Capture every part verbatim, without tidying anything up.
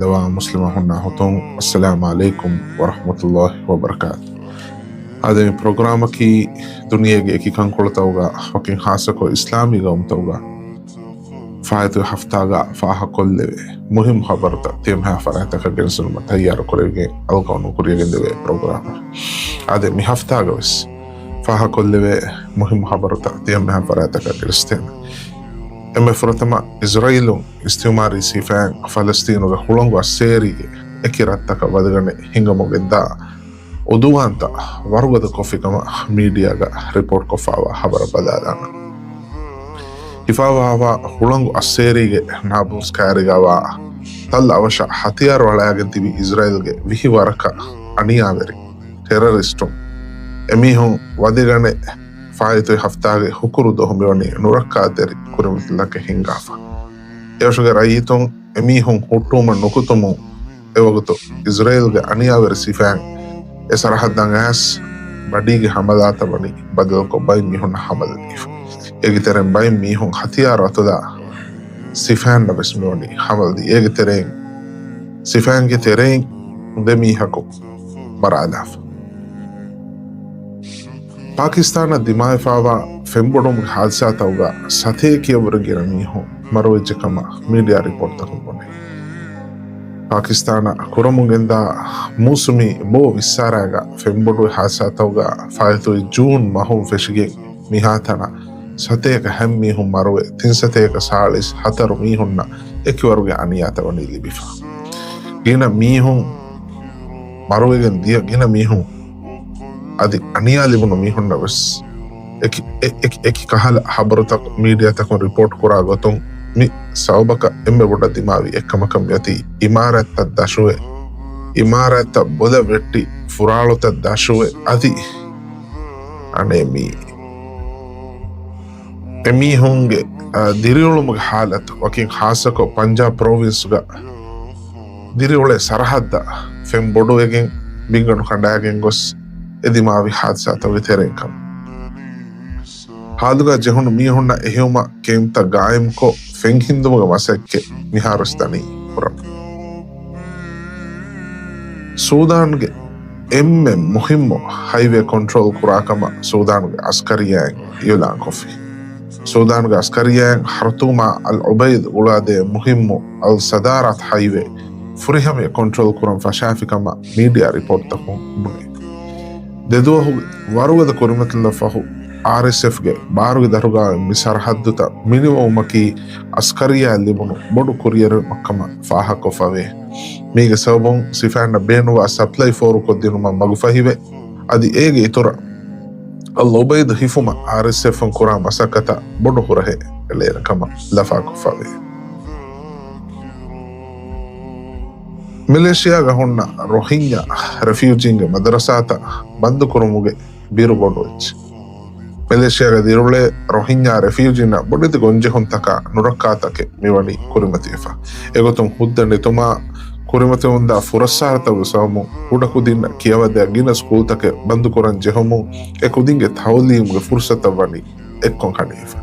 ލަވާ މުސްލިމް އަޚުންނާ އުޚްތުން، އައްސަލާމު ޢަލައިކުމް ވަރަޙްމަތުﷲި ވަބަރަކާތު. އާދެ، މި ޕްރޮގްރާމަކީ ދުނިޔޭގެ އެކި ކަންކޮޅުތަކުގަ ވަކިން ޚާއްޞަކޮށް އިސްލާމީ ގައުމުތަކުގަ ފާއިތުވި ހަފްތާގަ ފާހަގަކޮށްލެވޭ މުހިއްމު ޚަބަރުތައް ތިޔަމަހާ ފަރާތްތަކަށް ގެނެސުނުމަށް ތައްޔާރުކުރެވިގެން އަޅުގަނޑު ކުރިޔަށް ގެންދެވޭ ޕްރޮގްރާމެއް. އާދެ، މި ހަފްތާގަވެސް ފާހަގަކޮށްލެވޭ މުހިއްމު ޚަބަރުތައް ތިޔަމަހާ ފަރާތްތަކަށް ގެނެސްދޭނަން. އެންމެ ފުރަތަމަ، އިޒްރައީލުން އިސްތިޢުމާރީ ސިފައިން ފަލަސްޠީނުގެ ހުޅަނގު އައްސޭރީގެ އެކި ރަށްތަކަށް ވަދެގަނެ ހިނގަމުން ގެންދާ އުދުވާންތައް ވަރުގަދަ ކޮށްފިކަމަށް މީޑިއާގަ ރިޕޯޓް ކޮށްފާވާ ޚަބަރަށް ބަލާލާނަން. ހިފާވާވާ ހުޅަނގު އައްސޭރީގެ ނާބުލްސް ކައިރިގަވާ ތައްލަ އަވަށަށް ހަތިޔާރު އަޅައިގެން ތިބި އިޒްރައީލްގެ ވިހި ވަރަކަށް އަނިޔާވެރި ޓެރަރިސްޓުން އެމީހުން ވަދެގަނެ ފާއިތުވި ހަފްތާގެ ހުކުރު ދުވަހު މިވަނީ ނުރައްކާތެރި ކުރިމަތިލަކެއް ހިންގާފަ. އެވަށުގެ ރައްޔިތުން އެމީހުން ހުއްޓުވުމަށް ނުކުތުމުން އެވަގުތު އިޒްރައީލްގެ އަނިޔާވެރި ސިފައިން އެ ސަރަހައްދަށް އައިސް ބަޑީގެ ހަމަލާތައް ވަނީ ބަދަލުކޮށް ބައެއް މީހުންނަށް ހަމަލަ ދީފަ. އޭގެ ތެރެއިން ބައެއް މީހުން ހަތިޔާރު އަތުލާ ސިފައިންނަށް ވެސް މިވަނީ ހަމަލަ ދީ. އޭގެ ތެރެއިން ސިފައިންގެ ތެރެއިން ދެ މީހަކު މަރާލާފަ. ޕާކިސްތާނަށް ދިމާވެފާވާ ފެންބޮޑުވުމުގެ ހާދިސާތަކުގަ ސަތޭކައަށްވުރެ ގިނަ މީހުން މަރުވެއްޖެ ކަމަށް މީޑިއާ ރިޕޯޓްތަކުން ބުނޭ. ޕާކިސްތާނަށް ކުރަމުން ގެންދާ މޫސުމީ ބޯ ވިއްސާރައިގަ ފެންބޮޑުވި ހާދިސާތަކުގަ ފާއިތުވި ޖޫން މަހުން ފެށިގެން މިހާތަނަށް ސަތޭކަ ހަތް މީހުން މަރުވެ، ތިން ސަތޭކަ ސާޅީސް ހަތަރު މީހުންނަށް އެކިވަރުގެ އަނިޔާތައް ވަނީ ލިބިފަ. ގިނަ މީހުން މަރުވެގެން ދިޔަ ގިނަ މީހުން އަދި އަނިޔާ ލިބުނު މީހުންނަށް ވެސް އެކި، އެ-، އެކި، އެކި ކަހަލަ ޚަބަރުތަކުން މީޑިއާތަކުން ރިޕޯޓް ކުރާ ގޮތުން މި ސަބަބަކަށް އެންމެ ބޮޑަށް ދިމާވި އެއްކަމަކަށް މިއޮތީ އިމާރާތްތައް ދަށުވެ، އިމާރާތްތައް ބޮލަށް ވެއްޓި، ފުރާޅުތައް ދަށުވެ، އަދި އަނެއް މީ އެމީހުންގެ، އަ، ދިރިއުޅުމުގެ ހާލަތު، ވަކިން ޚާއްޞަކޮށް ޕަންޖާބް ޕްރޮވިންސްގަ ދިރިއުޅޭ ސަރަހައްދަށް ފެން ބޮޑުވެގެން ބިންގަނޑު ކަނޑާގެން ގޮސް އެ ދިމާވި ހާދިސާތަކުގެ ތެރެއިން ކަމަށް. ހާލުގަ ޖެހުނު މީހުންނަށް އެހިއުމަށް ކެމްޕްތައް ގާއިމްކޮށް، ފެން ހިންދުމުގެ މަސައްކަތް މިހާރުވެސް ދަނީ ކުރަމުން. ސޫދާންގެ އެންމެ މުހިއްމު ހައިވޭ ކޮންޓްރޯލް ކުރާކަމަށް ސޫދާންގެ އަސްކަރިއްޔާއިން އިއުލާންކޮށްފި. ސޫދާންގެ އަސްކަރިއްޔާއިން ހަރުތޫމާ އަލް އުބައިދު ގުޅާދޭ މުހިއްމު އަލް ސަދާރާތް ހައިވޭ ފުރިހަމަޔަށް ކޮންޓްރޯލް ކުރަން ފަށާފިކަމަށް މީޑިއާ ރިޕޯޓްތަކުން ބުނޭ. ދެދުވަހުގެ ވަރުގަދަ ކުރިމަތިލަށް ފަހު، އާރްއެސްއެފްގެ ބާރުގެ ދަށުގައި މި ސަރަހައްދުތައް މިނިވައުމަކީ އަސްކަރިއްޔާއަށް ލިބުނު ބޮޑު ކުރިއެރުމެއްކަމަށް ފާހަގަކޮށްފަވޭ. މީގެ ސަބަބުން ސިފައިންނަށް ބޭނުންވާ ސަޕްލައި ފޯރުކޮށްދިނުމަށް މަގުފަހިވެ، އަދި އޭގެ އިތުރަށް އަލް އުބައިދު ހިފުމަށް އާރްއެސްއެފްއިން ކުރާ މަސައްކަތަށް ބޮޑު ހުރަހެއް އެޅޭނެ ކަމަށް ލަފާކޮށްފަވޭ. މެލޭޝިޔާގަ ހުންނަ ރޮހިންޏާ ރެފިއުޖީންގެ މަދަރަސާތައް ބަންދުކުރުމުގެ ބިރު ބޮޑުވެއްޖެ. މެލޭޝިޔާގަ ދިރިއުޅޭ ރޮހިންޏާ ރެފިއުޖީންނަށް ބޮޑެތި ގޮންޖެހުންތަކާ ނުރައްކާތަކެއް މިވަނީ ކުރިމަތިވެފަ. އެގޮތުން ހުއްދަ ނެތުމާ ކުރިމަތިވަމުންދާ ފުރައްސާރަތަކުގެ ސަބަބުން ކުޑަކުދިންނަށް ކިޔަވަދޭ ގިނަ ސްކޫލްތަކެއް ބަންދުކުރަން ޖެހުމުން އެ ކުދިންގެ ތައުލީމުގެ ފުރުސަތަށް ވަނީ އެއްކޮށް ކަނޑައެޅިފަ.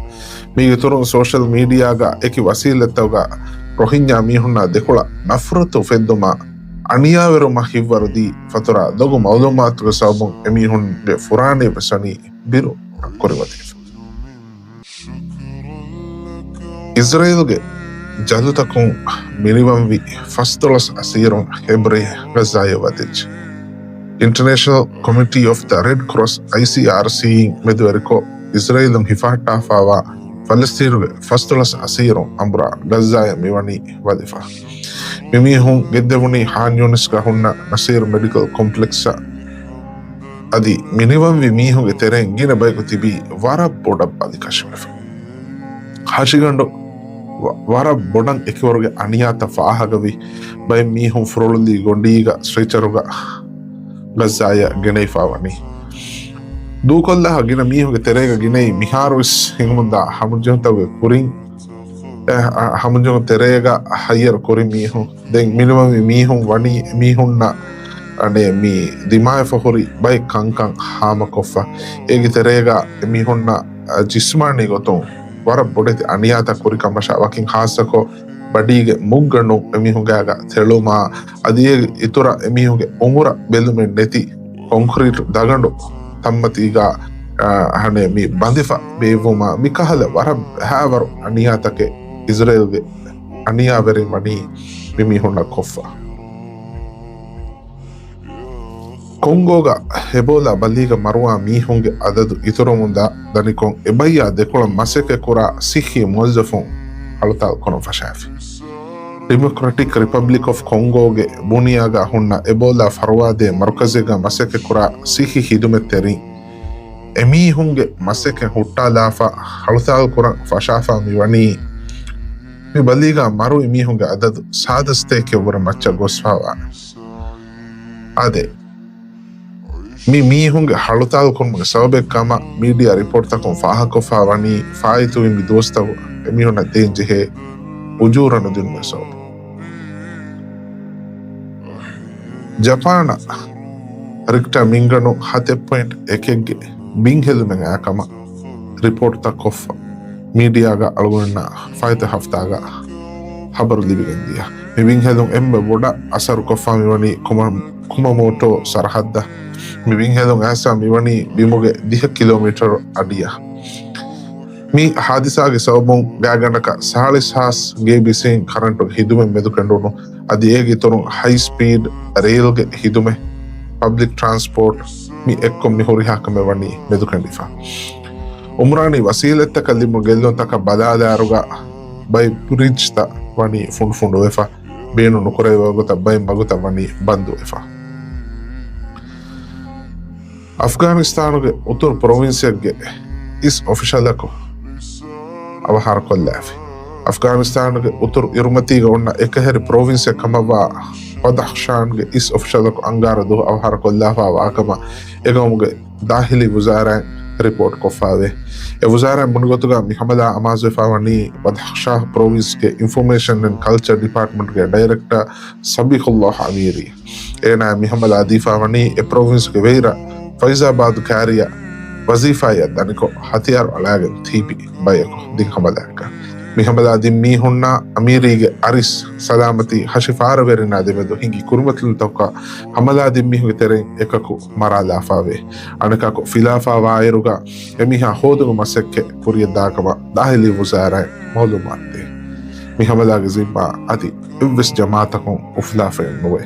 މީގެ އިތުރުން ސޯޝަލް މީޑިއާގަ އެކި ވަސީލަތްތަކުގަ ރޮހިންޏާ މީހުންނާ ދެކޮޅަށް ނަފްރަތު އުފެއްދުމާ އަނިޔާވެރުމަށް ހިތްވަރުދީ ފަތުރާ ދޮގު މައުލޫމާތުގެ ސަބަބުން އެމީހުންގެ ފުރާނައެއް ވެސް ވަނީ ބިރު ކުރިމަތިވެފަ. އިޒްރައީލްގެ ޖަލުތަކުން މިނިވަންވި ފަސްދޮޅަސް އަސީރުން ހެބްރޭ ޣައްޒާއަށް ވަދެއްޖެ. އިންޓަރނޭޝަނަލް ކޮމިޓީ އޮފް ދަ ރެޑް ކްރޮސް، އައިސީއާރްސީ، އިން މެދުވެރިކޮށް، އިޒްރައީލުން ހިފަހައްޓާފާވާ ފަލަސްތީނުގެ ފަސްދޮޅަސް އަސީރުން އަނބުރާ ޣައްޒާއަށް މިވަނީ ވަދެފަ. މިމީހުން ގެއްލެވުނީ ހާން ޔޫނިސްގަ ހުންނަ ނަސީރު މެޑިކަލް ކޮމްޕްލެކްސްއަށް. އަދި މިނިވަންވި މީހުންގެ ތެރެއިން ގިނަ ބަޔަކު ތިބީ ވަރަށް ބޮޑަށް ބަލިކަށިވެފަ. ހަށިގަނޑު ވަ-، ވަރަށް ބޮޑަށް އެކިވަރުގެ އަނިޔާތައް ފާހަގަވި ބައެއް މީހުން ފުރޮޅުލީ ގޮނޑީގަ ސްޓްރެޗަރުގަ ޣައްޒާއަށް ގެނައިފާ ވަނީ. ދޫކޮށްލާ ގިނަ މީހުންގެ ތެރޭގަ ގިނައީ މިހާރުވެސް ހިނގަމުންދާ ހަމަޖެހުންތަކުގެ ކުރިން، އެ، އަ، ހަމަޖެހުން ތެރޭގަ ހައްޔަރު ކުރި މީހުން. ދެން މިނިވަންވި މީހުން ވަނީ އެމީހުންނަށް އަނެއް މި ދިމާވެފަ ހުރި ބައެއް ކަންކަން ހާމަކޮށްފަ. އޭގެ ތެރޭގަ އެމީހުންނަށް، އަ، ޖިސްމާނީ ގޮތުން ވަރަށް ބޮޑެތި އަނިޔާތައް ކުރި ކަމަށާ ވަކިން ޚާއްޞަކޮށް ބަޑީގެ މުއްގަނޑުން އެމީހުންގާގަ ތެޅުމާ، އަދި އޭގެ އިތުރަށް އެމީހުންގެ އުމުރަށް ބެލުމެއް ނެތި ކޮންކްރީޓް ދަގަނޑު ތަންމަތީގަ، އަ، އަހަނެ މި ބަނދެފަ ބޭއްވުމާ، މި ކަހަލަ ވަރަށް ބައިވަރު އަނިޔާތަކެއް އިޒްރޭލްގެ އަނިޔާވެރިން ވަނީ މި މީހުންނަށް ކޮށްފަ. ކޮންގޯގަ އެބޯލާ ބަލީގަ މަރުވާ މީހުންގެ އަދަދު އިތުރުވުމުންދާ ދަނިކޮށް، އެބައްޔާ ދެކޮޅަށް މަސައްކަތްކުރާ ސިއްހީ މުވައްޒަފުން ހަޅުތާލު ކުރަން ފަށާފި. ޑިމޮކްރެޓިކް ރިޕަބްލިކް އޮފް ކޮންގޯގެ ބުނިޔާގަ ހުންނަ އެބޯލާ ފަރުވާދޭ މަރުކަޒެއްގަ މަސައްކަތްކުރާ ސިއްހީ ޚިދުމަތްތެރިން އެމީހުންގެ މަސައްކަތް ހުއްޓާލާފަ، ހަޅުތާލު ކުރަން ފަށާފަ މިވަނީ، މި ބަލީގަ މަރުވި މީހުންގެ އަދަދު ސާދަ ސަތޭކައަށްވުރެ މައްޗަށް ގޮސްފަވާ. އާދެ، މި މީހުންގެ ހަޅުތާލު ކުރުމުގެ ސަބަބެއް ކަމަށް މީޑިއާ ރިޕޯޓްތަކުން ފާހަގަކޮށްފަ ވަނީ، ފާއިތުވި މި ދުވަސްތަކު އެމީހުންނަށް ދޭން ޖެހޭ އުޖޫރަ ނުދިނުމުގެ ސަބަބުން. ޖަޕާނަށް ރިކްޓާ މިންގަނޑު ހަތެއް ޕޮއިންޓް އެކެއްގެ ބިންހެލުމެއް އައި ކަމަށް ރިޕޯޓްތައް ކޮށްފަ މީޑިއާގަ އަޅުގަނޑުންނަށް ފާއިތުވި ހަފްތާގަ ހަބަރު ލިބިގެންދިޔަ. މި ބިންހެލުން އެންމެ ބޮޑަށް އަސަރުކޮށްފަ މިވަނީ ކުމަ-، ކުމަމޯޓޯ ސަރަހައްދަށް. މި ބިންހެލުން އައިސްފަ މިވަނީ ބިމުގެ ދިހަ ކިލޯމީޓަރު އަޑިއަށް. މި ހާދިސާގެ ސަބަބުން ގާތްގަނޑަކަށް ސާޅީސް ހާސް ގޭ ބިސީން ކަރަންޓުގެ ހިދުމަތް މެދުކެނޑުނު، އަދި އޭގެ އިތުރުން ހައި ސްޕީޑް ރޭލްގެ ހިދުމަތް، ޕަބްލިކް ޓްރާންސްޕޯޓް، މި އެއްކޮށް މި ހުރިހާ ކަމެއް ވަނީ މެދުކެނޑިފަ. އުމްރާނީ ވަސީލަތްތަކަށް ލިބުނު ގެއްލުންތަކަށް ބަލާލާއިރުގަ ބައެއް ބްރިޖްތައް ވަނީ ފުނޑުފުނޑުވެފަ، ބޭނުން ނުކުރެވޭ ވަގުތަށް ބައެއް މަގުތައް ވަނީ ބަންދުވެފަ. އަފްޣާނިސްތާނުގެ އުތުރު ޕްރޮވިންސްއެއްގެ އިސް އޮފިޝަލަކު އަވަހާރަކޮށްލާފި. އަފްޣާނިސްތާނުގެ އުތުރު އިރުމަތީގަ އޮންނަ އެކަހެރި ޕްރޮވިންސެއް ކަމަށްވާ ބަދަޚްޝާންގެ އިސް އޮފިޝަލަކު އަންގާރަ ދުވަހު އަވަހާރަކޮށްލާފަ ވާކަމަށް އެގައުމުގެ ދާހިލީ ވުޒާރާއިން ރިޕޯޓް ކޮށްފައެވެ. އެ ވުޒާރާއިން ބުނިގޮތުގަ މި ހަމަލާ އަމާޒުވެފަ ވަނީ ބަދަޚްޝާ ޕްރޮވިންސްގެ އިންފޮމޭޝަން އެންޑް ކަލްޗަރ ޑިޕާޓްމަންޓްގެ ޑައިރެކްޓަރ ސަބީޙުﷲ އަމީރީ. އޭނާ މި ހަމަލާ ދީފަ ވަނީ އެ ޕްރޮވިންސްގެ ވެއިރަށް ފައިޒާބާދު ކާރިޔަށް ވަޒީފާއަށް ދަނިކޮށް ހަތިޔާރު އަޅާގެން ތިބި ބަޔަކު ދިން ހަމަލާއަކަށް. މި ހަމަލާ ދިން މީހުންނާ އަމީރީގެ އަރިސް ސަލާމަތީ ހަށި ފާރަވެރިންނާ ދެމެދު ހިނގި ކުރިމަތިލުންތަކުގަ ހަމަލާ ދިން މީހުންގެ ތެރެއިން އެކަކު މަރާލާފައެވެ. އަނެކަކު ފިލާފަ ވާއިރުގަ އެމީހާ ހޯދުމުގެ މަސައްކަތް ކުރިއަށް ދާކަމަށް ދާހިލީ ވުޒާރާއިން މައުލޫމާތު ދޭ. މި ހަމަލާގެ ޒިންމާ އަދި އެއްވެސް ޖަމާއަތަކުން އުފުލާފައެއް ނުވޭ.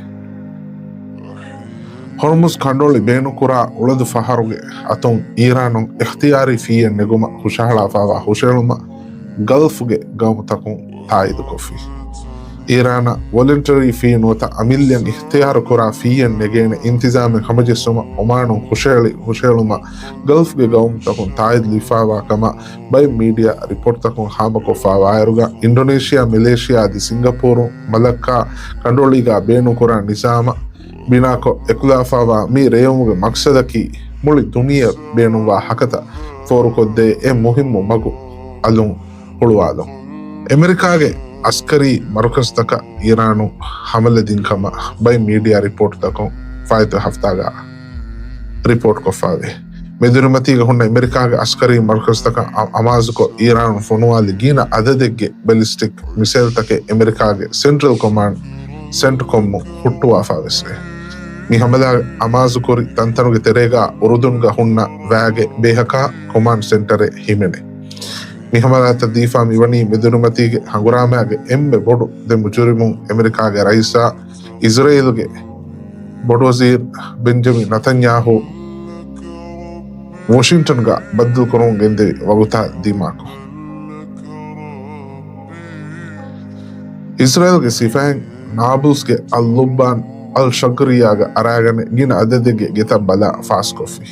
ހޮރްމުޒް ކަނޑުއޮޅި ބޭނުންކުރާ އުޅަނދު ފަހަރުގެ އަތުން އީރާނުން އިޚްތިޔާރީ ފީއެއް ނެގުމަށް ހުށަހަޅާފައިވާ ހުށަހެޅުމަށް ގަލްފުގެ ގައުމުތަކުން ތާއީދުކޮށްފި. އީރާނަށް ވޮލަންޓަރީ ފީ ނުވަތަ އަމިއްލައަށް އިޚްތިޔާރުކުރާ ފީއެއް ނެގޭނެ އިންތިޒާމެއް ހަމަޖެއްސުމަށް އޮމާނުން ހުށަހެޅި ހުށަހެޅުމަށް ގަލްފުގެ ގައުމުތަކުން ތާއީދު ލިބިފައިވާ ކަމަށް ބައެއް މީޑިއާ ރިޕޯޓްތަކުން ހާމަކޮށްފައިވާއިރުގަ، އިންޑޮނޭޝިއާ، މެލޭޝިއާ އަދި ސިންގަޕޫރުން މަލައްކާ ކަނޑުއޮޅީގަ ބޭނުންކުރާ ނިޒާމަށް ބިނާކޮށް އެކުލާފައިވާ މި ރޭވުމުގެ މަޤްޞަދަކީ މުޅި ދުނިޔެއަށް ބޭނުންވާ ހަކަތަ ފޯރުކޮށްދޭ އެއް މުހިއްމު މަގު އަލުން ހުޅުވާލުން. އެމެރިކާގެ އަސްކަރީ މަރުކަޒުތަކަށް އީރާނު ހަމަލަ ދިން ކަމަށް ބައެއް މީޑިއާ ރިޕޯޓްތަކުން ފާއިތުވި ހަފްތާގަ ރިޕޯޓްކޮށްފައެވެ. މެދުއިރުމަތީގަ ހުންނަ އެމެރިކާގެ އަސްކަރީ މަރުކަޒުތަކަށް އަ-، އަމާޒުކޮށް، އީރާނުން ފޮނުވާލި ގިނަ އަދަދެއްގެ ބެލިސްޓިކް މިސައިލްތަކެއް އެމެރިކާގެ ސެންޓްރަލް ކޮމާންޑް ސެންޓްކޮމުން ހުއްޓުވާފަ ވެސްވޭ. މި ހަމަލާ އަމާޒުކުރި ތަންތަނުގެ ތެރޭގަ އުރުދުންގަ ހުންނަ ވައިގެ ބޭހަކާ ކޮމާންޑް ސެންޓަރެއް ހިމެނޭ. މި ހަމަލާތައް ދީފާ މިވަނީ މެދުއިރުމަތީގެ ހަނގުރާމާގެ އެންމެ ބޮޑު ދެ މުޖުރިމުން އެމެރިކާގެ ރައީސާ އިޒްރޭލްގެ ބޮޑުވަޒީރު ބެންޖަމިން ނަތަންޔާހޫ ވޮޝިންޓަންގަ ބައްދަލުކުރަމުން ގެންދެވި ވަގުތާ ދިމާކޮށް، އިޒްރޭލްގެ ސިފައިން ނާބުލްސްގެ އަލް ލުއްބާން އަލް ޝަގްރިއްޔާގަ އަރާގަނެ ގިނަ އަދަދެއްގެ ގެތައް ބަލާ ފާސްކޮށްފި.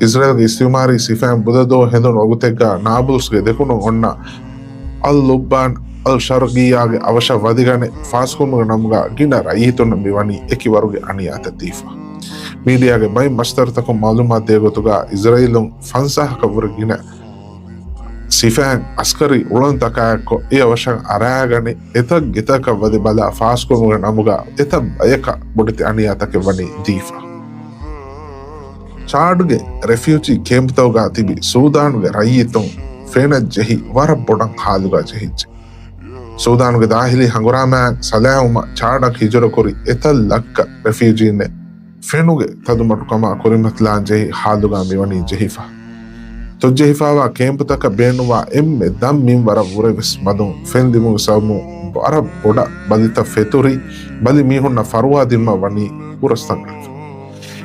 އިޒްރޭލްގެ އިސްތިއުމާރީ ސިފައިން ބުދަ ދުވަހު ހެނދުނު ވަގުތެއްގަ ނާބުލްސްގެ ދެކުނުން އޮންނަ އަލް ލުއްބާން އަލް ޝަރްގިއްޔާގެ އަވަށަށް ވަދެގަނެ ފާސްކުރުމުގެ ނަމުގަ ގިނަ ރައްޔިތުންނަށް މިވަނީ އެކި ވަރުގެ އަނިޔާތައް ދީފަ. މީޑިއާގެ ބައެއް މަސްދަރުތަކުން މައުލޫމާތު ދޭ ގޮތުގަ އިޒްރޭލުން ފަންސާހަކަށްވުރެ ގިނަ ސިފައިން އަސްކަރީ އުޅަނދުތަކާއެއްކޮށް އެ އަވަށަށް އަރާގަނެ އެތައް ގެތަކަށް ވަދެ ބަލާ ފާސްކުރުމުގެ ނަމުގަ އެތައް ބަޔަކަށް ބޮޑެތި އަނިޔާތަކެއް ވަނީ ދީފަ. ޗާޑްގެ ރެފިއުޖީ ކޭމްޕްތަކުގަ ތިބި ސޫދާނުގެ ރައްޔިތުން ފެނަށްޖެހި ވަރަށް ބޮޑަށް ހާލުގަ ޖެހިއްޖެ. ސޫދާނުގެ ދާހިލީ ހަނގުރާމައިން ސަލާމަތް ޗާޑަށް ހިޖުރަކުރި އެތައް ލައްކަ ރެފިއުޖީންނެއް ފެނުގެ ތަދުމަޑުކަމާ ކުރިމަތިލާން ޖެހި ހާލުގަ މިވަނީ ޖެހިފަ. ތޮއްޖެހިފައިވާ ކޭމްޕުތަކަށް ބޭނުންވާ އެންމެ ދަށް މިންވަރަށް ވުރެ ވެސް މަދުން ފެން ލިބުމުގެ ސަބަބުން ވަރަށް ބޮޑަށް ބަލިތައް ފެތުރި، ބަލި މީހުންނަށް ފަރުވާ ދިނުމަށް ވަނީ ހުރަސްތަން ކަންފަ.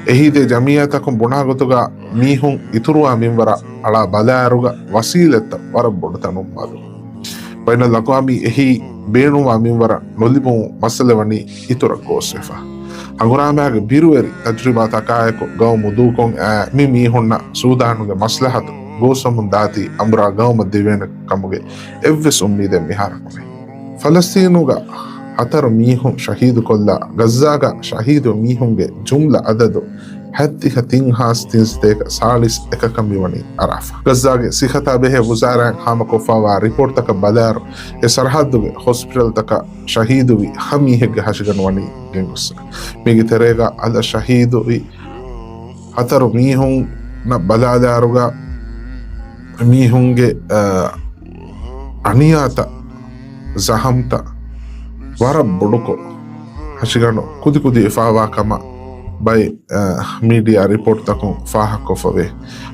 އެހީދޭ ޖަމިއްޔާތަކުން ބުނާ ގޮތުގަ މީހުން އިތުރުވާ މިންވަރަށް އަޅާ ބަލާއިރުގަ ވަސީލަތްތައް ވަރަށް ބޮޑު ތަނުން މަދު. ބައިނަލްއަޤްވާމީ އެހީ ބޭނުންވާ މިންވަރަށް ނުލިބުމުން މައްސަލަ ވަނީ އިތުރަށް ގޯސްވެފަ. ހަނގުރާމައިގެ ބިރުވެރި ތަޖުރިބާތަކާއެކު ގައުމު ދޫކޮށް އައި މި މީހުންނަށް ސޫދާނުގެ މަސްލަހަތު ގޯސްވަމުން ދާތީ އަނބުރާ ގައުމަށް ދެވޭނެ ކަމުގެ އެއްވެސް އުއްމީދެއް މިހާރަކު ނެތް. ފަލަސްތީނުގަ ހަތަރު މީހުން ޝަހީދުކޮށްލާ، ޣައްޒާގަ ޝަހީދު މީހުންގެ ޖުމްލަ އަދަދު ހަތްދިހަ ތިން ހާސް ތިންސަތޭކަ ސާޅީސް އެކަކަށް މިވަނީ އަރާފަ. ޣައްޒާގެ ސިއްހަތާ ބެހޭ ވުޒާރާއިން ހާމަކޮށްފައިވާ ރިޕޯޓްތަކަށް ބަލާއިރު، އެ ސަރަހައްދުގެ ހޮސްޕިޓަލްތަކަށް ޝަހީދުވި ހަ މީހެއްގެ ހަށިގަނޑު ވަނީ ގެންގޮސްފަ. މީގެ ތެރޭގަ އަލަށް ޝަހީދުވި ހަތަރު މީހުންނަށް ބަލާލާއިރުގަ މީހުންގެ، އަ، އަނިޔާތައް، ޒަހަމްތައް ވަރަށް ބޮޑުކޮށް، ހަށިގަނޑު ކުދިކުދި ވެފައިވާ ކަމަށް ބައެއް، އަ، މީޑިއާ ރިޕޯޓްތަކުން ފާހަގަކޮށްފަވޭ.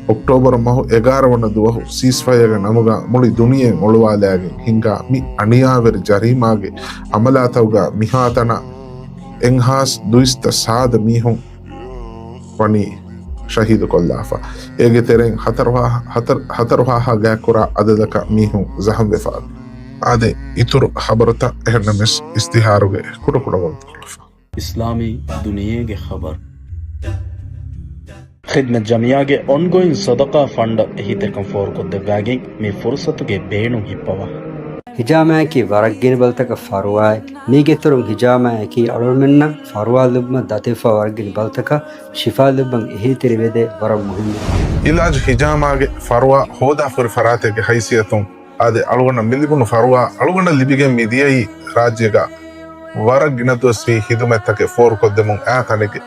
އޮކްޓޯބަރު މަހު އެގާރަ ވަނަ ދުވަހު ސީސްފަޔަރގެ ނަމުގަ މުޅި ދުނިޔެއިން އޮޅުވާލާގެން ހިނގާ މި އަނިޔާވެރި ޖަރީމާގެ އަމަލާތަކުގަ މިހާތަނަށް އެއްހާސް ދުއިސައްތަ ސާދަ މީހުން ވަނީ ޝަހީދުކޮށްލާފަ. އޭގެ ތެރެއިން ހަތަރު ހާ، ހަތަރު، ހަތަރު ހާހާ ގާތްކުރާ އަދަދަކަށް މީހުން ޒަހަމްވެފަ. އާދެ، އިތުރު ޚަބަރުތައް އެހެންނަމަވެސް އިސްތިހާރުގެ ކުޑަކުޑަ ވަގުތުކޮޅަށް. އިސްލާމީ ދުނިޔޭގެ ޚަބަރު. ޚިދްމަތް ޖަމިއްޔާގެ އޮންގޯއިން ސަދަޤާ ފަންޑަށް އެހީތެރިކަން ފޯރުކޮށްދެއްވާގެން މި ފުރުޞަތުގެ ބޭނުން ހިއްޕަވާ. ހިޖާމާއަކީ ވަރަށް ގިނަ ބަލިތަކަށް ފަރުވާއެއް. މީގެއިތުރުން ހިޖާމާއަކީ އަޅުގަނޑުމެންނަށް ފަރުވާ ލިބުމަށް ދަތިވެފަ ވަރަށް ގިނަ ބަލިތަކަށް ޝިފާ ލިބުމަށް އެހީތެރިވެދޭ ވަރަށް މުހިއްމު. އިލާޖު ހިޖާމާގެ ފަރުވާ ހޯދާފަހުރި ފަރާތެއްގެ ހައިސިއްޔަތުން އާދެ، އަޅުގަނޑަށް މިލިބުނު ފަރުވާ އަޅުގަނޑަށް ލިބިގެން މިދިޔައީ ރާއްޖޭގަ ވަރަށް ގިނަ ދުވަސްވީ ޚިދުމަތްތަކެއް ފޯރުކޮށްދެމުން އައި ތަނެއްގެ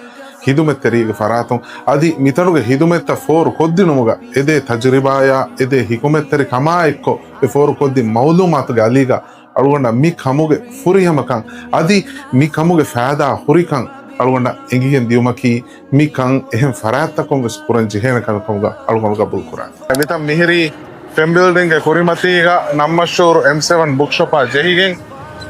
ޚިދުމަތްތެރީގެ ފަރާތުން. އަދި މިތަނުގެ ޚިދުމަތްތައް ފޯރުކޮށްދިނުމުގަ އެދޭ ތަޖުރިބާޔާ އެދޭ ޙިކުމަތްތެރިކަމާ އެއްކޮށް އެ ފޯރުކޮށްދިން މަޢުލޫމާތުގެ އަލީގަ އަޅުގަނޑަށް މި ކަމުގެ ފުރިހަމަކަން އަދި މި ކަމުގެ ފައިދާ ހުރިކަން އަޅުގަނޑަށް އެނގިގެން ދިޔުމަކީ މި ކަން އެހެން ފަރާތްތަކުން ވެސް ކުރަން ޖެހޭނެ ކަމެއް ކަމުގަ އަޅުގަނޑު ގަބޫލު ކުރާނެ. މިތަން މިހިރީ ފެން ބިލްޑިންގގެ ކުރިމަތީގަ ނަން މަޝްހޫރު އެމް ސެވަން ބުކްޝޮޕާ ޖެހިގެން،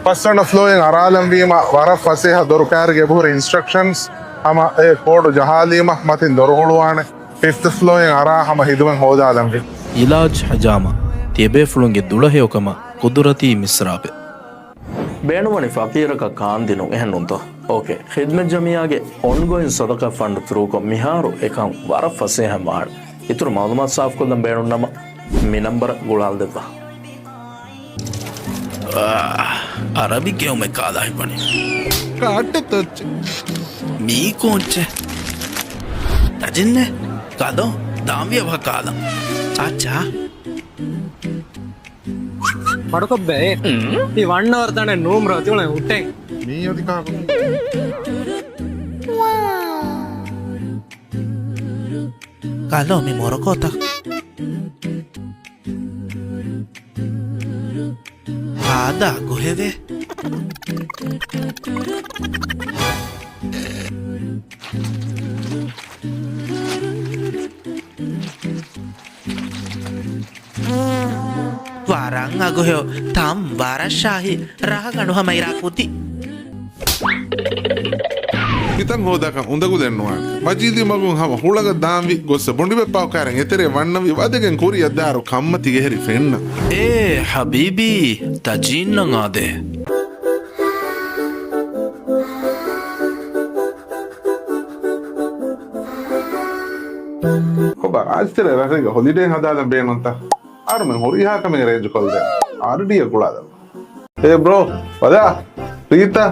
ފަސްވަނަ ފްލޯއިން އަރާލަންވީމަ، ވަރަށް ފަސޭހަ ދޮރުކާރިގެ އެބަހުރި އިންސްޓްރަކްޝަންސް ހަމަ އެ ކޯޑު ޖަހާލީމަ މަތިން ދޮރު ހުޅުވާނެ. ފިފްތު ފްލޯއިން އަރާ ހަމަ ހިދުމަތް ހޯދާލަންވީ. އިލާޖް ހިޖާމާ، ތިޔަބޭފުޅުންގެ ދުޅަހެޔޮކަމަށް ޤުދުރަތީ މިސްރާބެއް. ބޭނުންވަނީ ފަޤީރަކަށް ކާންދިނުން، އެހެންނޫންތޯ؟ އޯކޭ. ޚިދްމަތް ޖަމިއްޔާގެ އޮންގޯއިން ސަދަޤާ ފަންޑް ތުރޫކޮށް މިހާރު އެކަން ވަރަށް ފަސޭހައިން ވާނެ. އިތުރު މަޢުލޫމާތު ސާފުކޮށްލަން ބޭނުންނަމަ، މި ނަންބަރަށް ގުޅާލަދެއްވާ. އާ، އަރަބި ގެއުމެއް ކާލާ ހިބަނީ. ކާއްޓެއްތޯ އެއްޗެއް؟ މީ ކޯއްޗެއް؟ ތަޖިންނޭ؟ ކާލޯ، ދާންވީ އަވަހަށް ކާލަން. އާ، ޗާ. މަޑުކޮށްބައޭ. ތި ވަންނަވަރު ތަނެއް ނޫމްރޯ ތިއުޅެން ހުއްޓެން. މީ އަދި ކާކު؟ ކާލޯ މި މޮރޮކޯތަ؟ ހާދަ އަގުހެވެ. ވަރަށް އަގުހެޔޮ، ތަން ވަރަށް ޝާހީ، ރަހަގަނޑު ހަމަ އިރާ ކުދި. މިތަން ހޯދާކަން އުނދަގުލެއް ނުވާނެ. މަޖީދީ މަގުން ހަމަ ހުޅަނގަށް ދާންވި ގޮއްސަ ބޮނޑިބެއްޕާކާރެން އެތެރޭ ވަންނަވި ވަދެގެން ކުރިއަށް ދާއިރު ކަންމަތީގެ ހެރި ފެންނަ. އޭ ހަބީބީ، ތަޖީންނަށް އާދޭ. ކޮބާ ރާއްޖެތެރޭ ރަށެއްގަ ހޮލިޑޭ ހަދާލަން ބޭނުންތަ؟ އަހަރުމެން ހުރިހާ ކަމެއް އެރޭންޖު ކޮށްލޭ. އާރްޑީއަށް ގުޅާލަން. އޭ ބްރޯ، ބަލާ، ރީތާ.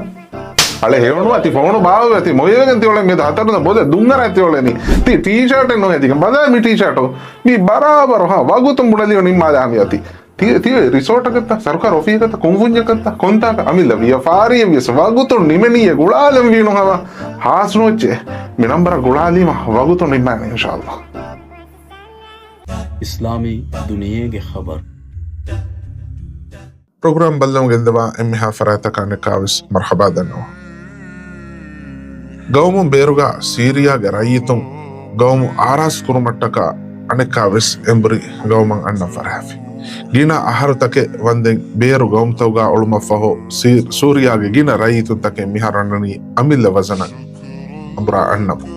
އަޅެ ހެޔޮނުވާ ތި ފޯނު ބާވެ ތި މޮޔަވެގެން ތިއުޅެނީ މި ހަތަރު ދަ ބޮލެ ދުންއަރާ ތިއުޅެނީ. ތި ޓީޝާޓެއް ނުހެދިގެން ބަލާ މި ޓީޝާޓު. މި ބަރާބަރު ހާ ވަގުތުން ބުނެލިޔޯ ނިންމާލާ މިއޮތީ. ތި، ތި ރިސޯޓަކަށްތަ؟ ސަރުކާރު އޮފީހަކަށްތަ؟ ކުންފުންޏަކަށްތަ؟ ކޮންތާކަށް؟ އަމިއްލަ ވިޔަފާރިއެއް ވިޔަސް ވަގުތުން ނިމެނީއޭ ގުޅާލަން ވީނު ހަމަ ހާސްނުވެއްޗޭ. މި ނަންބަރަށް ގުޅާލީމަ ވަގުތުން ނިންމާނެ އިންޝާﷲ. އިސްލާމީ ދުނިޔޭގެ ޚަބަރު. ޕްރޮގްރާމް ބައްލަވަން ގެންދަވާ އެންމެހާ ފަރާތްތަކަށް އަނެއްކާވެސް މަރުޙަބާ ދަންނަވަން. ގައުމުން ބޭރުގަ ސީރިޔާގެ ރައްޔިތުން ގައުމު އާރާސްތު ކުރުމަށްޓަކާ އަނެއްކާވެސް އެނބުރި ގައުމަށް އަންނަން ފަރާފި. ގިނަ އަހަރުތަކެއް ވަންދެން ބޭރު ގައުމުތަކުގަ އޮޅުމަށްފަހު، ސީ-، ސޫރިޔާގެ ގިނަ ރައްޔިތުންތަކެއް މިހާރު އަންނަނީ އަމިއްލަ ވަޒަނަށް އަނބުރާ އަންނަމުން.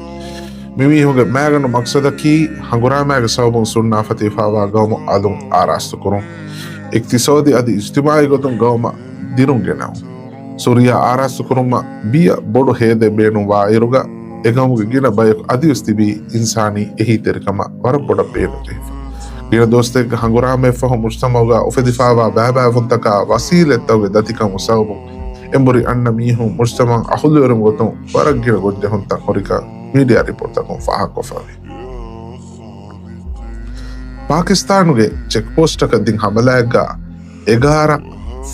މި މީހުންގެ މައިގަނޑު މަޤްޞަދަކީ ހަނގުރާމައިގެ ސަބަބުން ސުންނާފަތިވެފައިވާ ގައުމު އަލުން އާރާސްތު ކުރުން. އިޤްތިޞާދީ އަދި އިޖްތިމާޢީ ގޮތުން ގައުމަށް ދިރުން ގެނައުން. ސޫރިޔާ އާރާސްތު ކުރުމަށް ބިޔަ ބޮޑު ހޭދައެއް ބޭނުންވާއިރުގަ، އެ ގައުމުގެ ގިނަ ބަޔަކު އަދިވެސް ތިބީ އިންސާނީ އެހީތެރިކަމަށް ވަރަށް ބޮޑަށް ބޭނުންޖެހިފަ. ގިނަ ދުވަސްތަކެއްގެ ހަނގުރާމައެއްފަހު މުޖްތަމަޢުގަ އުފެދިފައިވާ ބައިބައިވުންތަކާ ވަސީލަތްތަކުގެ ދަތިކަމުގެ ސަބަބުން އެނބުރި އަންނަ މީހުން މުޖްތަމަޢު އަހުލުވެރިން ގޮތުން ވަރަށް ގިނަ ގޮންޖެހުންތައް ހުރިކަން މީޑިއާ ރިޕޯޓްތަކުން ފާހަގަކޮށްފައިވޭ. ޕާކިސްތާނުގެ ޗެކްޕޯސްޓަކަށް ދިން ހަމަލާއެއްގަ އެގާރަ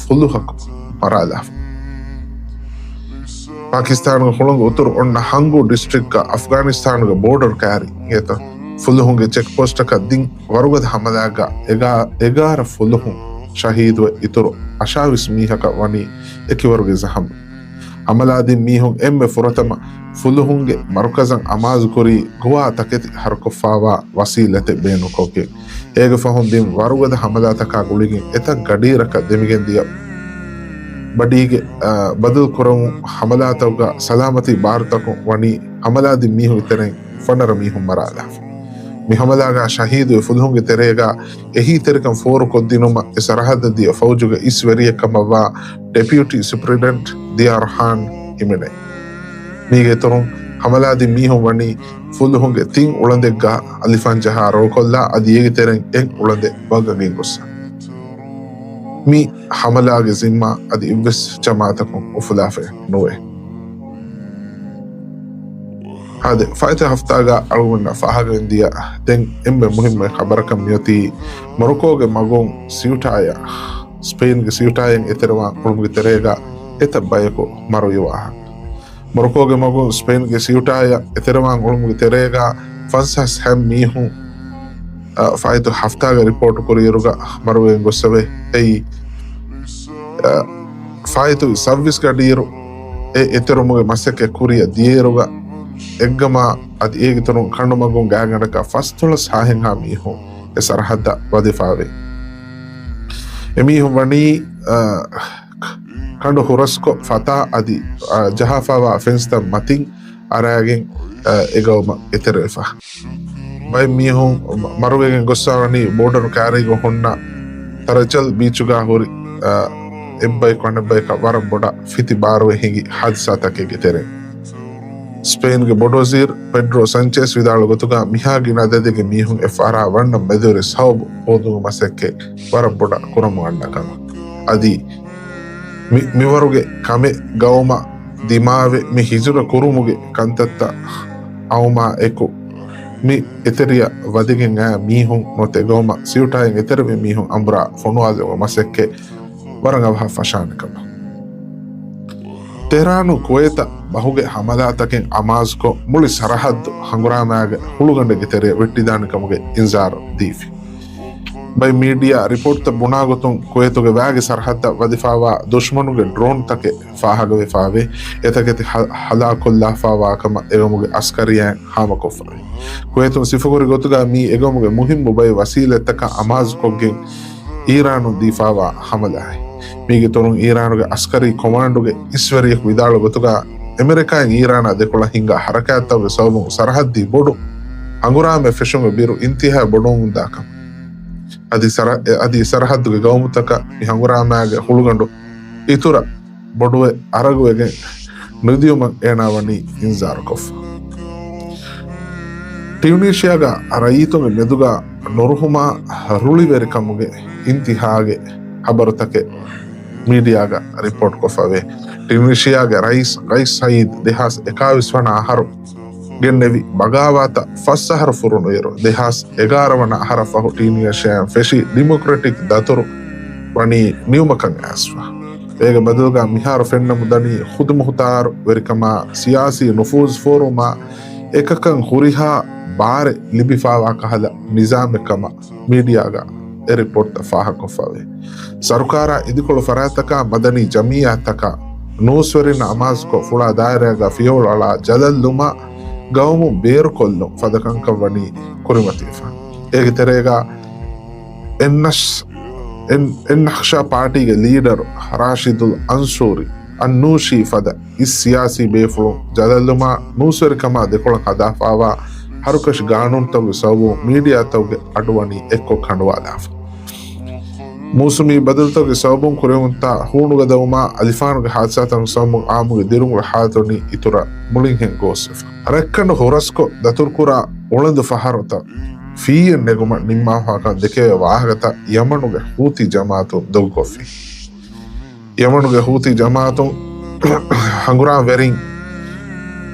ފުލުހަކު މަރާލާފަ. ޕާކިސްތާނުގެ ހުޅަނގު އުތުރު އޮންނަ ހަންގޫ ޑިސްޓްރިކްޓްގަ އަފްޣާނިސްތާނުގެ ބޯޑަރު ކައިރި އެތަ ފުލުހުންގެ ޗެކްޕޯސްޓަކަށް ދިން ވަރުގަދަ ހަމަލާއެއްގަ އެގާ-، އެގާރަ ފުލުހުން ޝަހީދުވެ، އިތުރު އަށާވީސް މީހަކަށް ވަނީ އެކިވަރުގެ ޒަހަމް. ހަމަލާދިން މީހުން އެންމެ ފުރަތަމަ ފުލުހުންގެ މަރުކަޒަށް އަމާޒުކުރީ ގޮވާ ތަކެތި ހަރުކޮށްފައިވާ ވަސީލަތެއް ބޭނުންކޮށްގެން. އޭގެ ފަހުން ދިން ވަރުގަދަ ހަމަލާތަކާ ގުޅިގެން އެތައް ގަޑިއިރަކަށް ދެމިގެންދިޔަ ބަޑީގެ، އަ، ބަދަލު ކުރަމުން ހަމަލާތަކުގަ ސަލާމަތީ ބާރުތަކުން ވަނީ ހަމަލާދިން މީހުންގެ ތެރެއިން ފަނަރަ މީހުން މަރާލާފަ. މި ހަމަލާގަ ޝަހީދުވި ފުލުހުންގެ ތެރޭގަ އެހީތެރިކަން ފޯރުކޮށްދިނުމަށް އެ ސަރަހައްދަށް ދިޔަ ފައުޖުގެ އިސް ވެރިއެއް ކަމަށްވާ ޑެޕިއުޓީ ސުޕްރިންޓެންޑެންޓް ދިޔާރު ހާން ހިމެނޭ. މީގެ އިތުރުން ހަމަލާދިން މީހުން ވަނީ ފުލުހުންގެ ތިން އުޅަނދެއްގަ އަލިފާން ޖަހާ ރޯކޮށްލާ އަދި އޭގެ ތެރެއިން އެއް އުޅަނދެއް ވައްގަނގިން ގޮއްސަ. މި ހަމަލާގެ ޒިންމާ އަދި އެއްވެސް ޖަމާއަތަކުން އުފުލާފައެއް ނުވޭ. އާދެ، ފާއިތުވި ހަފްތާގަ އަޅުގަނޑަށް ފާހަގަވެން ދިޔަ ދެން އެންމެ މުހިއްމު ޚަބަރަކަށް މިއޮތީ މޮރޮކޯގެ މަގުން ސިއުޓާޔަށް، ސްޕެއިންގެ ސިއުޓާޔަށް އެތެރެވާން އުޅުމުގެ ތެރޭގަ އެތައް ބަޔަކު މަރުވި ވާހަކަ. މޮރޮކޯގެ މަގުން ސްޕެއިންގެ ސިއުޓާޔަށް އެތެރެވާން އުޅުމުގެ ތެރޭގަ ފަންސާސް ހަތް މީހުން، އަ، ފާއިތު ހަފްތާގެ ރިޕޯޓު ކުރިއިރުގަ މަރުވެގެން ގޮއްސަވޭ. އެއީ، އަ، ފާއިތު ސައްވީސް ގަޑިއިރު އެ އެތެރުމުގެ މަސައްކަތް ކުރިއަށް ދިޔައިރުގަ އެއްގަމާ އަދި އޭގެ އިތުރުން ކަނޑުމަގުން ގާތްގަނޑަކަށް ފަސްދޮޅަސް ހާހެއްހާ މީހުން އެ ސަރަހައްދަށް ވަދެފައިވޭ. އެމީހުން ވަނީ، އަ، ކަނޑު ހުރަސްކޮށް ފަތާ އަދި، އަ، ޖަހާފައިވާ ފެންސްތައް މަތިން އަރާގެން، އަ، އެ ގައުމަށް އެތެރެވެފަ. ބައެއް މީހުން މަ-، މަރުވެގެން ގޮއްސަވަނީ ބޯޑަރު ކައިރީގަ ހުންނަ ތަރަޖަލް ބީޗުގަ ހުރި، އަ، އެއްބަޔަކު އަނެއްބަޔަކަށް ވަރަށް ބޮޑަށް ފިތި ބާރުވެ ހިނގި ހާދިސާތަކެއްގެ ތެރެއިން. ސްޕެއިންގެ ބޮޑުވަޒީރު ޕެޑްރޯ ސަންޗެސް ވިދާޅު ގޮތުގަ މިހާ ގިނަ އަދަދެއްގެ މީހުން އެ ފަހަރާ ވަންނަން މެދުވެރި ސަބަބު ހޯދުމުގެ މަސައްކަތް ވަރަށް ބޮޑަށް ކުރަމުން އަންނަ ކަމަށް. އަދި މި-، މިވަރުގެ ކަމެއް ގައުމަށް ދިމާވެ މި ހިޖުރަ ކުރުމުގެ ކަންތައްތައް އައުމާ އެކު މި އެތެރެއަށް ވަދެގެން އައި މީހުން ނުވަތަ ގައުމަށް ސިއުޓާއިން އެތެރެވި މީހުން އަނބުރާ ފޮނުވާލުމުގެ މަސައްކަތް ވަރަށް އަވަހަށް ފަށާނެ ކަމަށް. ތެހްރާނު ކުވޭތަށް ބަހުގެ ހަމަލާތަކެއް އަމާޒުކޮށް، މުޅި ސަރަހައްދު ހަނގުރާމައިގެ ހުޅުގަނޑެއްގެ ތެރެއަށް ވެއްޓިދާނެ ކަމުގެ އިންޒާރު ދީފި. ބައެއް މީޑިއާ ރިޕޯޓްތައް ބުނާ ގޮތުން، ކުވޭތުގެ ވައިގެ ސަރަހައްދަށް ވަދެފައިވާ ދުޝްމަނުގެ ޑްރޯންތަކެއް ފާހަގަވެފައިވޭ. އެތަކެތި ހަ-، ހަލާކުކޮށްލާފައިވާ ކަމަށް އެގަމުގެ އަސްކަރީއާއިން ހާމަކޮށްފައިވޭ. ކުވޭތުން ސިފަކުރި ގޮތުގަ މީ އެގަމުގެ މުހިއްމު ބައެއް ވަސީލަތްތަކަށް އަމާޒުކޮށްގެން، އީރާނުން ދީފާވާ ހަމަލާއެއް. މީގެ ތޮރުން އީރާނުގެ އަސްކަރީ ކޮމާންޑުގެ އިސްވެރިޔަކު ވިދާޅު ގޮތުގަ، އެމެރިކާއިން އީރާނާ ދެކޮޅަށް ހިންގާ ހަރަކާތްތަކުގެ ސަބަބުން ސަރަހައްދީ ބޮޑު ހަނގުރާމައެއް ފެށުމުގެ ބިރު އިންތިހާއަށް ބޮޑުވަމުންދާ ކަމަށް. އަދި ސަރަ-، އަދި ސަރަހައްދުގެ ގައުމުތަކަށް މި ހަނގުރާމައިގެ ހުޅުގަނޑު އިތުރަށް ބޮޑުވެ އަރަގުވެގެން ނުދިޔުމަށް އޭނާ ވަނީ އިންޒާރުކޮށްފަ. ޓިއުނީޝިއާގަ ރައްޔިތުންގެ މެދުގަ ނުރުހުމާ ރުޅިވެރިކަމުގެ އިންތިހާގެ ޚަބަރުތަކެއް މީޑިއާގަ ރިޕޯޓްކޮށްފަވޭ. ޓިއުނީޝިއާގެ ރައީސް ޤައިސް ސައީދް ދެހާސް އެކާވީސް ވަނަ އަހަރު ގެންނެވި ބަޣާވާތަށް ފަސް އަހަރު ފުރުނުއިރު، ދެހާސް އެގާރަ ވަނަ އަހަރަށް ފަހު ޓިއުނީޝިއާއިން ފެށި ޑިމޮކްރެޓިކް ދަތުރު ވަނީ ނިމުމަކަށް އައިސްފަ. އޭގެ ބަދަލުގަ މިހާރު ފެންނަމުންދަނީ ޚުދުމުޚުތާރު ވެރިކަމާ، ސިޔާސީ ނުފޫޒު ފޯރުމާ އެކަކަށް ހުރިހާ ބާރެއް ލިބިފާވާ ކަހަލަ ނިޒާމެއް ކަމަށް މީޑިއާގަ އެ ރިޕޯޓްތައް ފާހަގަކޮށްފަވޭ. ސަރުކާރާ އިދިކޮޅު ފަރާތްތަކާ މަދަނީ ޖަމިއްޔާތަކާ ނޫސްވެރިންނަށް އަމާޒުކޮށް ފުޅާ ދާއިރާގަ ފިޔަވަޅު އަޅާ ޖަލަށްލުމަށް ގައުމުން ބޭރުކޮށްލުން ފަދަ ކަންކަން ވަނީ ކުރިމަތިވެފަ. އޭގެ ތެރޭގަ އެންނަޝް-، އެން-، އެންނަހްޝާ ޕާޓީގެ ލީޑަރު ރާޝިދުލް އަންސޫރީ އަންނޫޝީ ފަދަ އިސް ސިޔާސީ ބޭފުޅުން ޖަލަށްލުމާ ނޫސްވެރިކަމާ ދެކޮޅަށް ހަދާފާވާ ހަރުކަށި ގާނޫނުތަކުގެ ސަބަބުން މީޑިއާތަކުގެ އަޑު ވަނީ އެއްކޮށް ކަނޑުވާލާފަ. މޫސުމީ ބަދަލުތަކުގެ ސަބަބުން ކުރެވުންތާ ހޫނުގަދަވުމާ އަލިފާނުގެ ހާދިސާތަކުގެ ސަބަބުން އާއްމުގެ ދިރުންގެ ހާލަތު ވަނީ އިތުރަށް މުޅިންހެން ގޯސްވެފަ. ރަތްކަނޑު ހުރަސްކޮށް ދަތުރުކުރާ އުޅަނދު ފަހަރުތައް ފީއެއް ނެގުމަށް ނިންމާފާކަން ދެކެވޭ ވާހަކަތައް ޔަމަނުގެ ހޫތީ ޖަމާއަތުން ދޮގުކޮށްފި. ޔަމަނުގެ ހޫތީ ޖަމާއަތުން ހަނގުރާމަވެރިން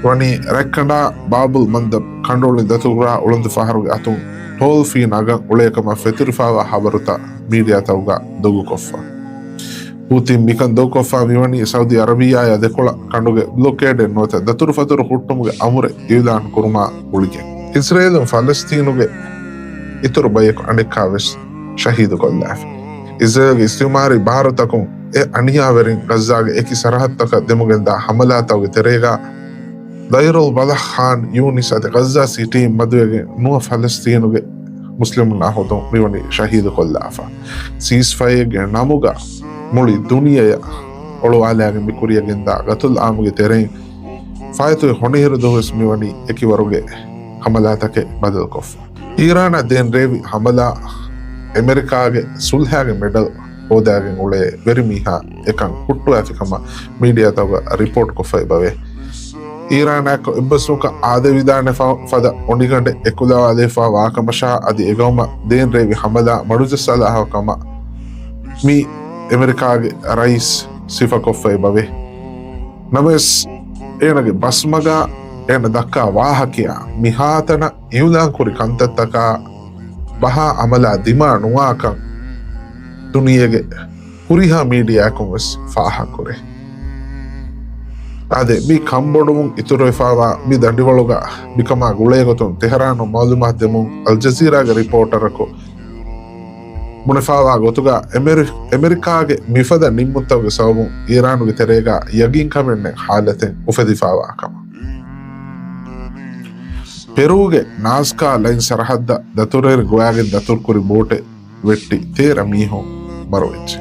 ވަނީ ރަތްކަނޑާ ބާބުލް މަންދަބް ކަނޑުއޮޅިން ދަތުރުކުރާ އުޅަނދު ފަހަރުގެ އަތުން ޓޯލް ފީ ނަގަން އުޅޭކަމަށް ފެތުރިފާވާ ހަބަރުތައް މީޑިއާތަކުގަ ދޮގުކޮށްފަ. ހޫތީން މިކަން ދޮގުކޮށްފަ މިވަނީ ސައުދީ އަރަބިއްޔާއާ ދެކޮޅަށް ކަނޑުގެ ބްލޮކޭޑެއް ނުވަތަ ދަތުރުފަތުރު ހުއްޓުމުގެ އަމުރެއް އިއުލާން ކުރުމާ ގުޅިގެން. އިސްރޭލުން ފަލަސްތީނުގެ އިތުރު ބަޔަކު އަނެއްކާވެސް ޝަހީދުކޮށްލާފި. އިސްރޭލްގެ އިސްތިއުމާރީ ބާރުތަކުން އެ އަނިޔާވެރިން ޣައްޒާގެ އެކި ސަރަހައްދުތަކަށް ދެމުގެންދާ ހަމަލާތަކުގެ ތެރޭގަ ދައިރުލް ބަލަހް ޚާން ޔޫނިސް އަދި ޣައްޒާ ސިޓީން މަދުވެގެން ނުވަ ފަލަސްތީނުގެ މުސްލިމުންނާ ހުދުން މިވަނީ ޝަހީދުކޮށްލާފަ. ސީސްފަޔަރގެ ނަމުގަ މުޅި ދުނިޔެއަށް އޮޅުވާލާގެން މި ކުރިޔަށް ގެންދާ ގަތުލް އާމުގެ ތެރެއިން ފާއިތުވި ހޮނިހިރު ދުވަހުވެސް މިވަނީ އެކިވަރުގެ ހަމަލާތަކެއް ބަދަލުކޮށްފަ. އީރާނަށް ދޭން ރޭވި ހަމަލާ އެމެރިކާގެ ސުލްހާގެ މެޑަލް ހޯދާގެން އުޅޭ ވެރިމީހާ އެކަން ހުއްޓުވާފި ކަމަށް މީޑިއާތަކުގަ ރިޕޯޓް ކޮށްފައި ބަވޭ. އީރާނާއެކު އެއްބަސްވުމަކަށް އާދެވިދާނެ ފަ-، ފަދަ އޮނިގަނޑެއް އެކުލަވާލެވިފާ ވާކަމަށާ އަދި އެގައުމަށް ދޭން ރޭވި ހަމަލާ މަޑުޖައްސާލާފަ ކަމަށް މި އެމެރިކާގެ ރައީސް ސިފަކޮށްފައި ބަވޭ. ނަމަވެސް، އޭނަގެ ބަސްމަގާ އޭނަ ދައްކާ ވާހަކަޔާ މިހާތަނަށް އިއުލާންކުރި ކަންތައްތަކާ ބަހާ އަމަލާ ދިމާ ނުވާކަން ދުނިޔޭގެ ހުރިހާ މީޑިއާއަކުން ވެސް ފާހަގަކުރޭ. އާދެ، މި ކަންބޮޑުވުން އިތުރުވެފާވާ މި ދަނޑިވަޅުގަ މިކަމާ ގުޅޭގޮތުން ތެހެރާނުން މައުލޫމާތު ދެމުން އަލްޖަޒީރާގެ ރިޕޯޓަރަކު ބުނެފާވާ ގޮތުގަ އެމެރި-، އެމެރިކާގެ މިފަދަ ނިންމުންތަކުގެ ސަބަބުން އީރާނުގެ ތެރޭގަ ޔަގީންކަމެއް ނެތް ހާލަތެއް އުފެދިފާވާ ކަމަށް. ޕެރޫގެ ނާޒްކާ ލައިން ސަރަހައްދަށް ދަތުރުވެރިން ގޮވާގެން ދަތުރުކުރި ބޯޓެއް ވެއްޓި ތޭރަ މީހުން މަރުވެއްޖެ.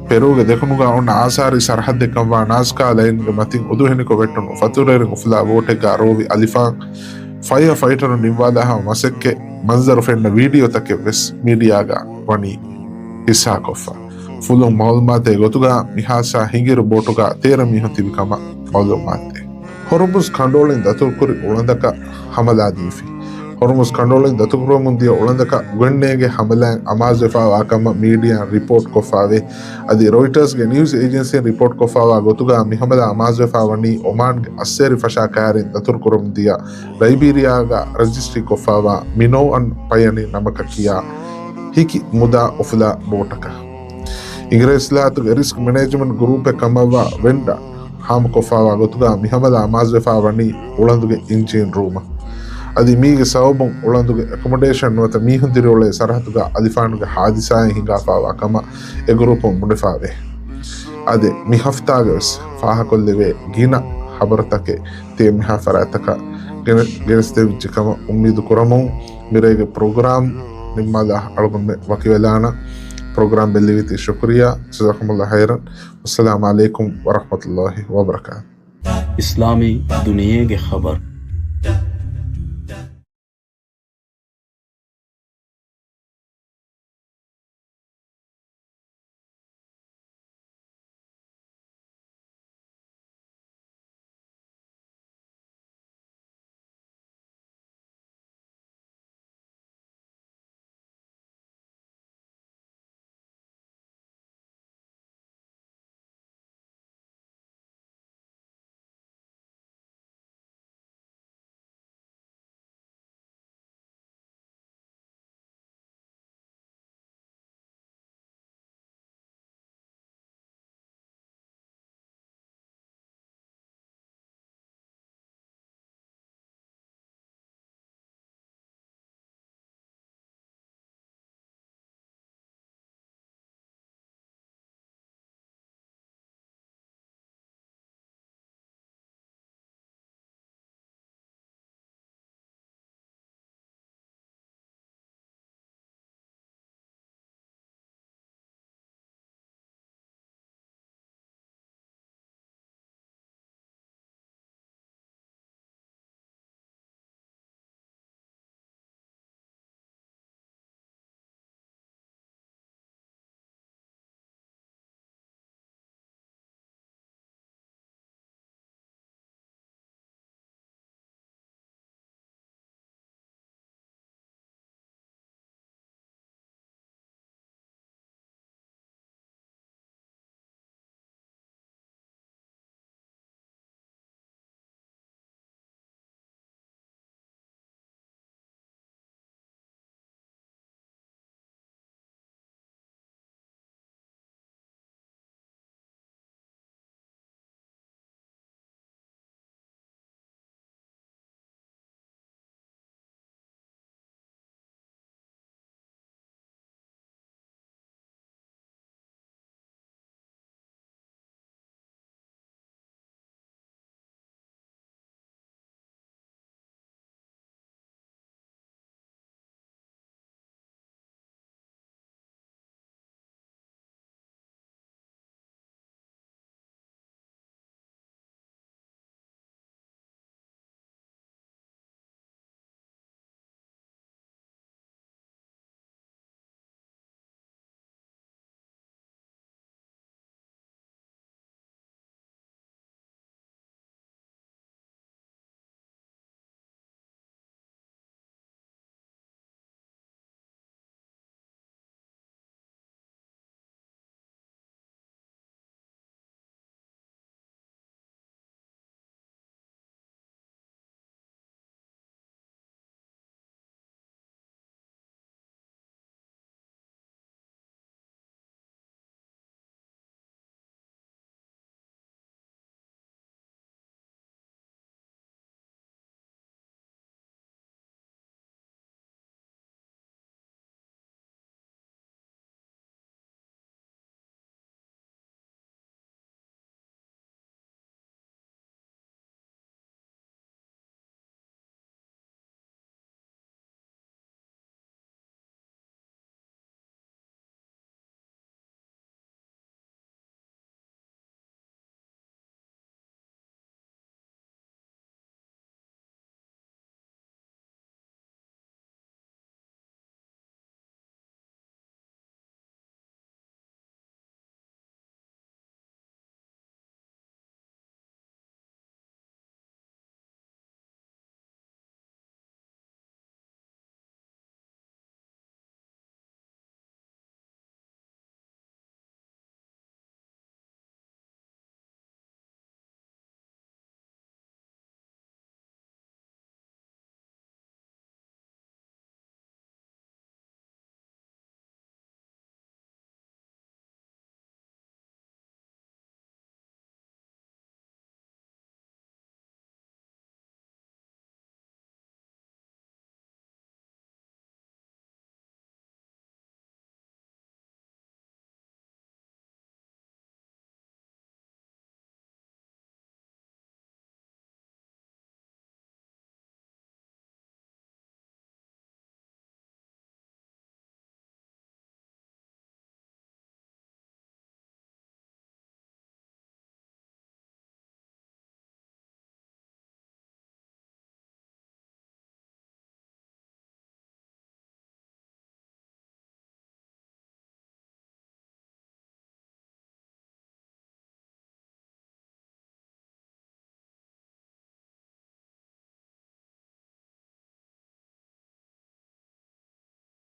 ޕެރޫގެ ދެކުނުގަ އޮންނަ އާސާރީ ސަރަހައްދެއްކަންވާ ނާޒްކާ ލައިންގެ މަތިން އުދުހެނިކޮށް ވެއްޓުނު ފަތުރުވެރިން އުފުލާ ބޯޓެއްގަ ރޯވި އަލިފާން ފަޔަރ ފައިޓަރުން ނިއްވާލާހާ މަސައްކަތް މަންޒަރު ފެންނަ ވީޑިއޯތަކެއް ވެސް މީޑިއާގަ ވަނީ ހިއްސާކޮށްފަ. ފުލުން މައުލޫމާތުގެ ގޮތުގަ މިހާސާ ހިނގިރު ބޯޓުގަ ތޭރަ މީހުން ތިބި ކަމަށް މައުލޫމާތު. ހޮރުމުޒް ކަނޑުއޮޅިން ދަތުރުކުރި އުޅަނދަކަށް ހަމަލާ ދީފި. ހޮރުމުޒް ކަނޑުއޮޅިން ދަތުރުކުރަމުން ދިޔަ އުޅަނދަކަށް ގޮތްނޭނގެ ހަމަލާއިން އަމާޒުވެފާވާ ކަމަށް މީޑިއާއިން ރިޕޯޓް ކޮށްފާވޭ. އަދި ރޮއިޓާސްގެ ނިއުޒް އޭޖެންސީން ރިޕޯޓް ކޮށްފާވާ ގޮތުގަ މި ހަމަލާ އަމާޒުވެފާ ވަނީ އޮމާންގެ އައްސޭރި ފަށާ ކައިރިން ދަތުރުކުރަމުން ދިޔަ ލައިބީރިއާގަ ރަޖިސްޓްރީ ކޮށްފާވާ މިނޯއަން ޕަޔަނި ނަމަކަށް ކިޔާ ހިކި މުދާ އުފުލާ ބޯޓަކަށް. އިނގިރޭސިލާތުގެ ރިސްކް މެނޭޖްމަންޓް ގުރޫޕެއް ކަމަށްވާ ވެންޑާ ހާމަކޮށްފާވާ ގޮތުގަ މި ހަމަލާ އަމާޒުވެފާ ވަނީ އުޅަނދުގެ އިންޖީން ރޫމަށް. އަދި މީގެ ސަބަބުން އުޅަނދުގެ އެކޮމޮޑޭޝަން ނުވަތަ މީހުން ދިރިއުޅޭ ސަރަހައްދުގަ އަލިފާނުގެ ހާދިސާއެއް ހިނގާފާވާ ކަމަށް އެ ގުރޫޕުން ބުނެފާވޭ. އަދި މި ހަފްތާގަ ވެސް ފާހަކޮށްލެވޭ ގިނަ ހަބަރުތަކެއް ތިޔަ މިހާ ފަރާތްތަކަށް ގެނެ-، ގެނެސްދެވިއްޖެ ކަމަށް އުއްމީދު ކުރަމުން، މިރޭގެ ޕްރޮގްރާމް ނިންމާލާ އަޅުގަނޑުމެން ވަކިވެލާނަން. ޕްރޮގްރާމް ބެއްލެވީތީ ޝުކުރިއްޔާ. ޖަޒާކުމުﷲ ޚައިރަން. ވައްސަލާމު ޢަލައިކުމް ވަރަޙްމަތުﷲ ވަބަރަކާތު. އިސްލާމީ ދުނިޔޭގެ ޚަބަރު.